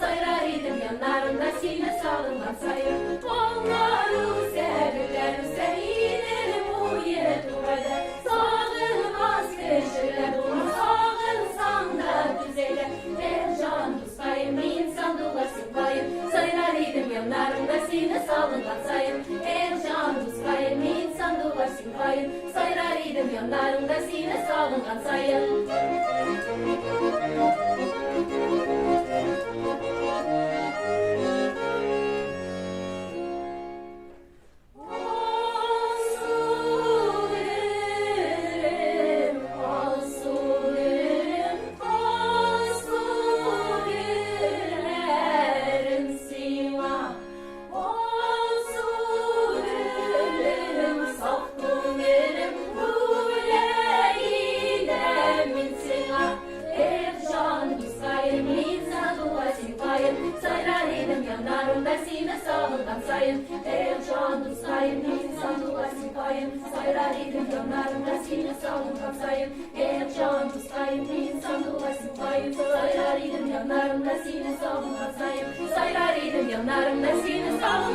Сайрар идем яннарыңда сине сагынган саен. Аллар үсә, гөлләр үсә, Идел буе тугайда. Сагынмас кешеләр булмас, сагынсаң да түзәйләр. Эх, җан дускаем, мин сандугач син каен. Сайрар идем яннарыңда сине сагынган саен. Эх, җан дускаем, мин сандугач син каен. Сайрар идем яннарыңда сине сагынган саен. Алсу гөлем, алсу гөлем, алсу гөлләрем сиңа. Алсу гөлем, саф күңелем, бүләк итәм мин сиңа. Эх, җан дускаем, мин сандугач син каен, сайрар идем яннарыңда сине сагынган саен. Эх, җан дускаем, мин сандугач син каен, сайрар идем яннарыңда сине сагынган саен. Эх, җан дускаем, мин сандугач син каен, сайрар идем яннарыңда сине сагынган саен. Сайрар идем яннарыңда сине сагынган.